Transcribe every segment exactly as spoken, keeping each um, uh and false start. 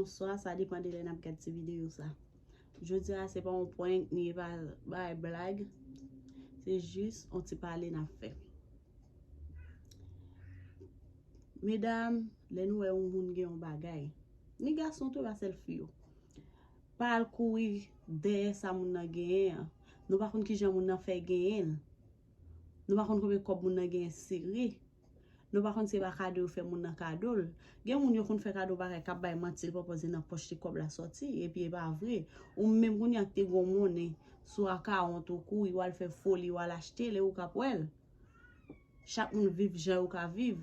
Bonswa, sa depan de lè n ap gad ti videyo sa. Jodi a se pa yon prank, ni e pa bay blag. Se jis yon ti pale n ap fè. Medam, lè nou wè yon moun gen yon bagay, ni gason tou, pa sèl fi yo, pa al kouri dèyè sa moun nan genyen an. Nou pa konn kijan moun nan fè genyen l. Nou pa konn konbyen kòb moun nan genyen sere. Nou pa konn se pa kado yo fè moun nan kado l. Gen moun yo konn fè kado bagay k ap bay manti, l pran poze nan pòch li kòb la sòti, epi e pa vre. Ou menm kounye a k te gon monnen sou akawont ou, kouri w al fè foli, w al achte l, e ou k ap wè l. Chak moun viv jan yo ka viv.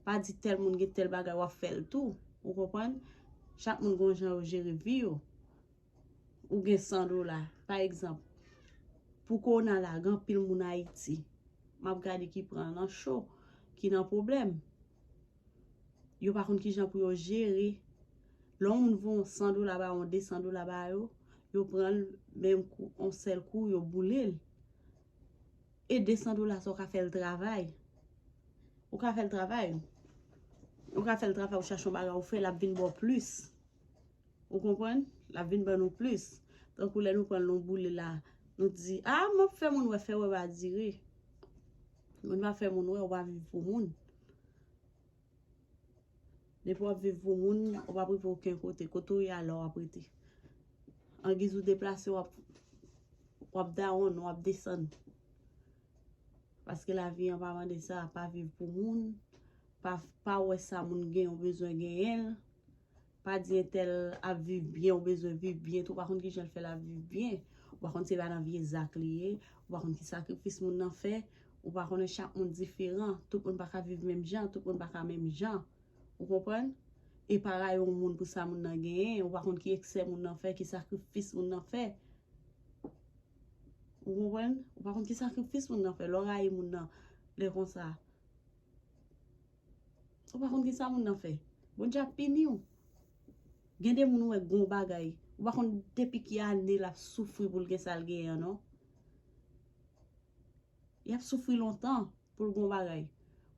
Pa di tèl moun gen tèl bagay w ap fè l tou. Ou konprann? Chak moun gon jan yo jere vi yo. Ou gen san dola, pa egzanp, pou kowona la, gen anpil moun Ayiti m ap gade ki pran nan cho, ki nan pwoblèm. Yo pa konn kijan pou yo jere. Lè yon moun voye yon san dola ba yo, yon de san dola ba yo, yo pran l menm kou, yon sèl kou, yo boule l. E de san dola sa, ou ka fè l travay. Ou ka fè l travay. Ou ka fè l travay, ou chache yon bagay ou fè, l ap vin ba w plis. Ou konprann? L ap vin ban nou plis. Tankou lè nou pran l, nou boule la, nou di, "A, m ap fè moun wè, fè wè pa dire." Moun pa fè moun wè, ou pa viv pou moun. Depi w ap viv pou moun, ou p ap rive okenn kote. Kote w ye a la w ap rete. Angiz ou deplase, w ap, w ap dawonn, w ap desann. Paske lavi an pa mande sa, pa viv pou moun, pa, pa wè sa moun gen, ou bezwen genyen l. Pa di entèl ap viv byen, ou bezwen viv byen tou, ou pa konn kijan l fè l ap viv byen. Ou pa konn se pa nan vye zak li ye, ou pa konn ki sakrifis moun nan fè, ou pa konnen, chak moun diferan, tout moun pa ka viv menm jan, tout moun pa ka menm jan. Ou konprann? E pa rayi yon moun pou sa moun nan genyen, ou pa konn ki eksè moun nan fè, ki sakrifis moun nan fè. Ou konprann? Ou pa konn ki sakrifis moun nan fè. Lè w rayi moun nan, lè konsa, ou pa konn ki sa moun nan fè. Bondye ap pini w. Gen de moun ou wè gon bagay, ou pa konn depi ki ane l ap soufri pou l gen sa l genyen an, non. Y ap soufri lontan pou l gon bagay.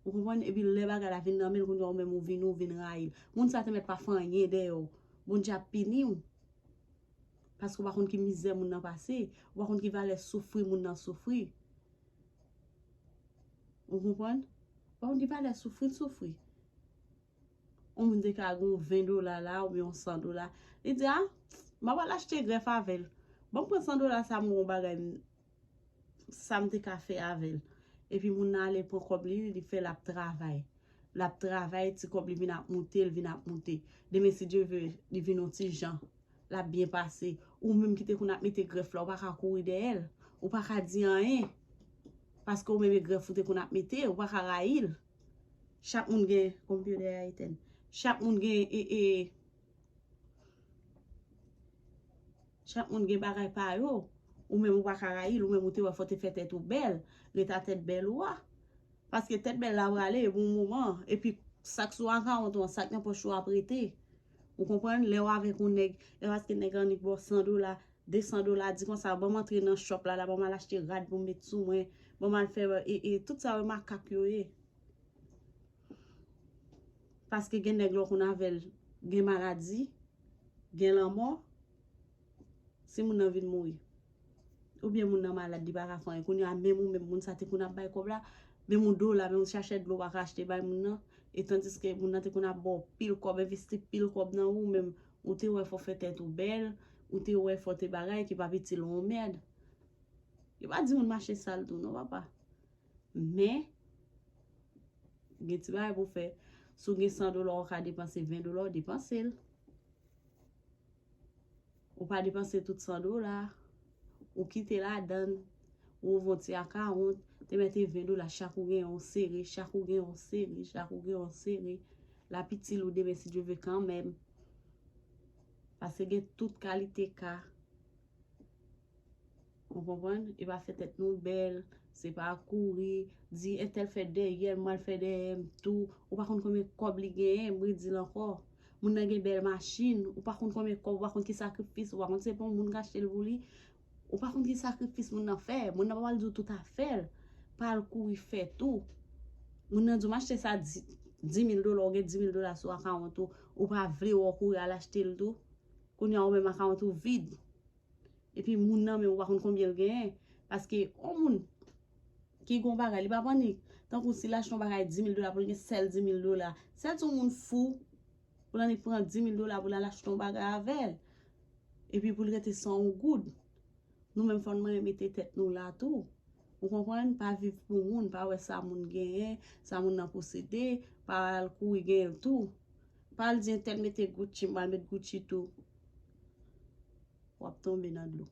Ou konprann? Epi lè bagay la vin nan men l, kounye a ou menm ou vini, ou vin rayi l. Moun sa te mèt pa fè anyen dèyè w. Bondye ap pini w. Paske ou pa konn ki mizè moun nan pase. Ou pa konn ki valè soufri moun nan soufri. Ou konprann? Ou pa konn ki valè soufri l soufri. Yon moun te ka gen yon ven dola la, oubyen yon san dola. Li di, "A, m ap al achte grèf avè l. Ban m pran san dola sa, m gon bagay m, sa m te ka fè avè l." Epi moun nan ale pran kòb li, li fè l ap travay. L ap travay, ti kòb li vin ap moute, l vin ap moute. Demen, si Dye ve, li vin yon ti jan. L ap byen pase. Ou menm ki te konn ap mete grèf la, ou pa ka kouri dèyè l. Ou pa ka di anyen. Paske ou menm e grèf ou te konn ap mete, ou pa ka rayi l. Chak moun gen, konpye dèyè a etèn. Chak moun gen, e, e, chak moun gen bagay pa yo. Ou menm ou pa ka rayi l, ou menm ou te wè fò te fè tèt ou bèl. Ret a tèt bèl ou a. Paske tèt bèl la prale pou yon moman. Epi sa k sou akawont ou an, sa k nan pòch ou ap rete. Ou konprann? Lè w avèk yon nèg, e paske nèg la annik ba w san dola, de san dola, di konsa, "Ban m antre nan shop la, la, ban m al achte rad pou m met sou mwen, ban m al fè, e, e, tout sa yo makak yo ye." Paske gen nèg lè w konn avè l, gen maladi, gen lanmò, si moun nan vin mouri. Oubyen moun nan malad, li pa ka fè anyen. Kounye a, menm ou menm, moun sa te konn ap bay kòb la, menm yon dola, menm yon sachè dlo, ou pa ka achte bay moun nan. E tandiske moun nan te konn ap ba w pil kòb, envesti pil kòb nan ou, menm ou te wè fò fè tèt ou bèl, ou te wè fò te bagay ki p ap itil ou yon mèd. Yo pa di moun mache sal tou, non, papa. Men, gen ti bagay pou w fè. Si w gen san dola, ou ka depanse ven dola, ou depanse l. Ou pa depanse tout san dola. Ou kite ladann. Ou ouvè yon ti akawont. Te mete ven dola, chak ou gen yon sere, chak ou gen yon sere, chak ou gen yon sere. L ap itil ou demen, si Dye ve, kanmenm. Paske gen tout kalite ka. Ou konprann? E pa fè tèt nou bèl, se pa kouri, di entèl fè dèyè m, mwen al fè dèyè m tou. Ou pa konn konbyen kòb li genyen, m redi l ankò. Moun nan gen bèl machin, ou pa konn konbyen kòb, ou pa konn ki sakrifis, ou pa konn se pa yon moun k achte l pou li. Ou pa konn ki sakrifis moun nan fè. Moun nan pa pral di w tout afè l. Pa al kouri fè tou. Moun nan di w, "M achte sa di, Di mil dola, ou gen di mil dola sou akawont ou, ou pa vle wè, ou kouri al achte l tou. Kounye a ou menm akawont ou vid. Epi moun nan menm ou pa konn konbyen l genyen. Paske yon moun ki gon bagay, li pa p annik. Tankou si l achte yon bagay di mil dola, pou l gen sèl di mil dola. Sèl si yon moun fou, pou l annik pran di mil dola pou l al achte yon bagay avè l. Epi pou l rete san yon goud. Nou menm fò n mete tèt nou la tou. Ou konprann? Pa viv pou moun, pa wè sa moun genyen, sa moun nan posede, pa al kouri genyen l tou. Pa al di entèl mete Gucci, m pral met Gucci tou. W ap tonbe nan dlo.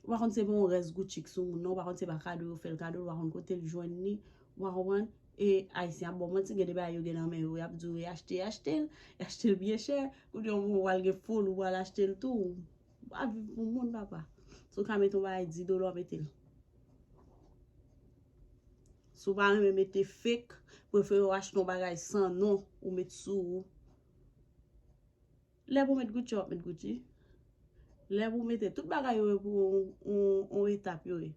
Ou pa konn se pa yon rès Gucci k sou moun nan, ou pa konn se pa kado yo fè l kado l, ou pa konn kote l jwenn li, ou pa konprann? E Ayisyen ap ba w manti, gen de bagay yo gen nan men yo, y ap di w, e achte, achte l, e achte l byen chè, kounye a w pral gen foul, ou pral achte l tou. Pa viv pou moun, papa. Si w ka mete yon bagay di dola, w mete l. Si w pa renmen mete fake, prefere w achte yon bagay san non, ou met sou ou. Lè pou w met Gucci, w ap met Gucci. Lè pou w mete tout bagay yo, yo pou yon, yon, yon etap yo ye.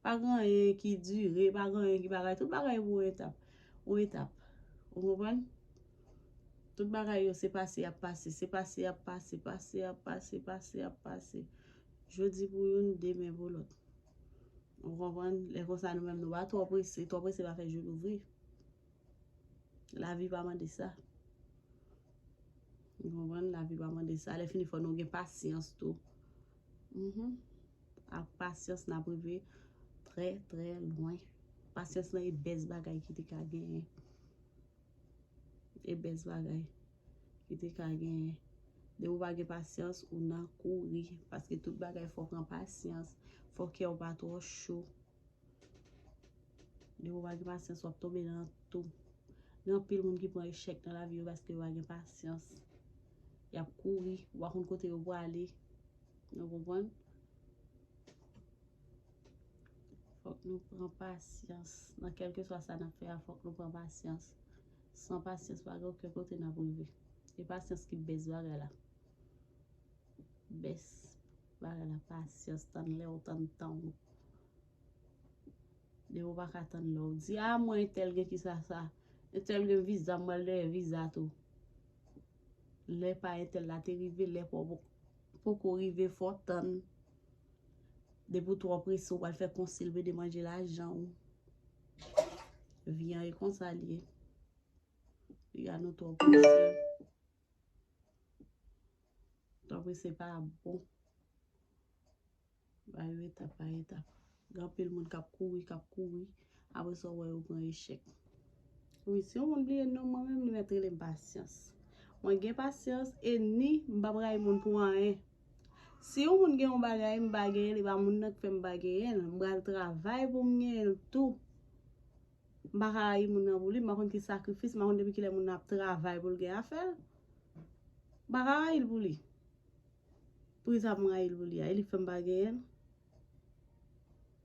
Pa gen anyen ki dire, pa gen anyen ki bagay, tout bagay yo pou yon etap. Yon etap. Ou konprann? Tout bagay yo se pase y ap pase, se pase y ap pase, pase y ap pase, pase y ap pase. Jodi pou youn, demen pou lòt. Ou konprann? Lè konsa nou menm nou pa twò prese, twò prese pa fè je louvri. Lavi pa mande sa. Ou konprann? Lavi pa mande sa. Lè fini fò nou gen pasyans tou. Mhm. Ak pasyans n ap rive trè, trè lwen. Pasyans lan e bèst bagay ki te ka genyen. E bèst bagay ki te ka genyen. Depi w pa gen pasyans, ou nan kouri. Paske tout bagay fò w pran pasyans. Fò kè w pa twò cho. Depi w pa gen pasyans, w ap tonbe nan tou. Gen anpil moun ki pran echèk nan lavi yo paske yo pa gen pasyans. Y ap kouri, ou pa konn kote yo prale. Nou konprann? Fòk nou pran pasyans. Nan kèlkeswa sa n ap fè a, fòk nou pran pasyans. San pasyans, pa gen okenn kote n ap rive. E pasyans ki bèst bagay la. Bèst bagay la, pasyans, tann lè w tann tan w. Depi w pa ka tann lè w di, a, mwen entèl gen kisa sa. Entèl gen viza, m pral dèyè viza tou. Lè pa entèl la te rive, lè pa w poko rive, fò w tann. Depi w twò prese, w pral fè konsi l mete manje lajan w. Vi an e konsa l ye. Piga nou twò prese. Twò prese pa bon. Ba yo etap pa etap. Gen anpil moun k ap kouri, k ap kouri. Apre sa, w wè yo pran echèk. Wi, si yon moun bliye non mwen menm, li mèt rele m Pasyans. Mwen gen pasyans e ni m p ap rayi moun pou anyen. Si yon moun gen yon bagay, m pa genyen l, e pa moun nan k fè m pa genyen l. M pral travay pou m genyen l tou. M pa ka rayi moun nan pou li, m pa konn ki sakrifis, m pa konn depi kilè moun nan ap travay pou l gen afè l. M pa ka rayi l pou li. Poukisa pou m rayi l pou li a? E li k fè m pa genyen l?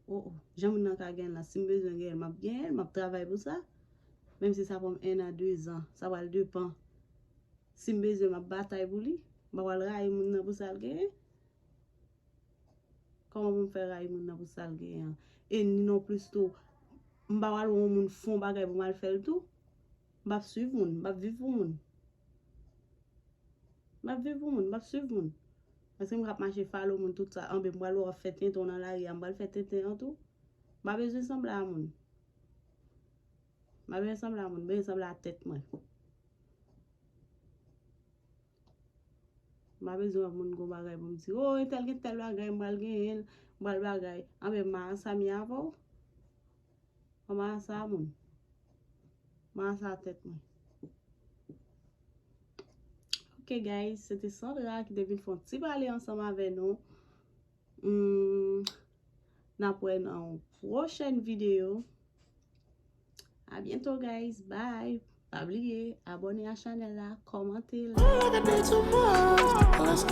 O, o. Jan moun nan ka genyen l la, si m bezwen genyen l, m ap genyen l, m ap travay pou sa. Menm si sa pran m en an, de zan, sa pral depan. Si m bezwen, m ap batay pou li. M pa pral rayi moun nan pou sa l genyen. Kòman pou m fè rayi moun nan pou sa l genyen an? E ni non plis tou, m pa pral wè yon moun fè yon bagay pou m al fè l tou. M p ap swiv moun, m p ap viv pou moun. M p ap viv pou moun, m p ap swiv moun. Paske m p ap mache follow moun tout sa. Anben, m pral wè w ap fè tenten w nan lari a, m pral fè tenten an tou. M pa bezwen sanble a moun. M pa bezwen sanble a moun, m bezwen sanble a tèt mwen. M pa bezwen wè moun gon bagay pou m di, o, entèl gen tèl bagay, m pral genyen l, m pral bagay. Anben, m pa ansanm avè w. Anben, ansanm moun. M pa ansanm tèt mwen. Ok, guys, se te Sandra ki te vin fè yon ti pale ansanm avè nou. Hmm, n ap wè nan yon pwochèn videyo. A byento, guys. Bye. Pa bliye, abòne a chanèl la, kòmante, like.